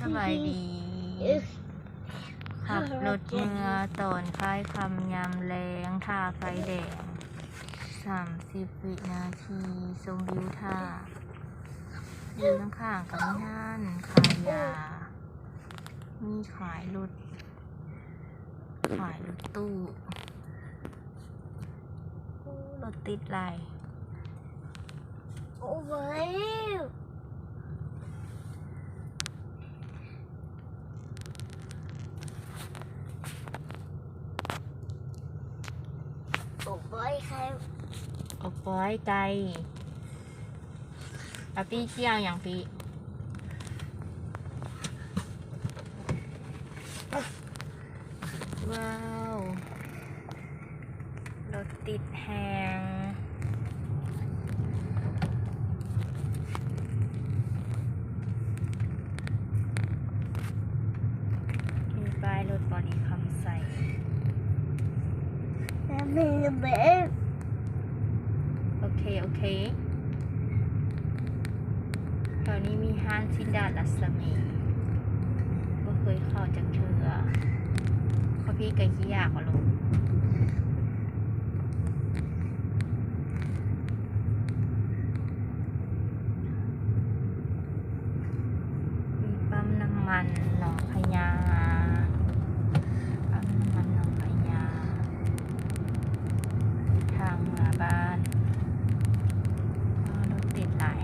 ສະບາຍດີ ຂັບລົດເມືອຕອນຄ້າຍຄ່ຳຍາມແລງ ຖ້າໄຟແດງ ສາມສິບວິນາທີ ຊົມວິວທ່າ ຢູ່ຂ້າງໆ ກໍມີຮ້ານຂາຍຢາ ມີຂາຍລົດ ຂາຍລົດຕູ້. ໂອ້ ລົດຕິດຫຼາຍ. ໂອ້ຍ ໂອ້ຍ ໄກ ໂອ້ຍ ໄກ. ອາປີ້ ຊິເອົາຫຍັງປີ້? ວ້າວ ລົດຕິດແຮງ. ມີປ້າຍລົດບໍລິຄຳໄຊ. ໂອເຄ ໂອເຄ ແຖວນີ້ມີຮ້ານຊິນດາດລັດສະໝີ ບໍ່ເຄີຍເຂົ້າຈັກເທື່ອ. ເພາະພີ່ກໍຂີ້ຢ້ານບໍ່ລົງ. ມີປ້ຳນ້ຳມັນໜອງພະຍາ ປ້ຳນ້ຳມັນໜອງພະຍາ ທາງເມືອບ້ານ. ໂອ້ ລົດຕິດຫຼາຍ.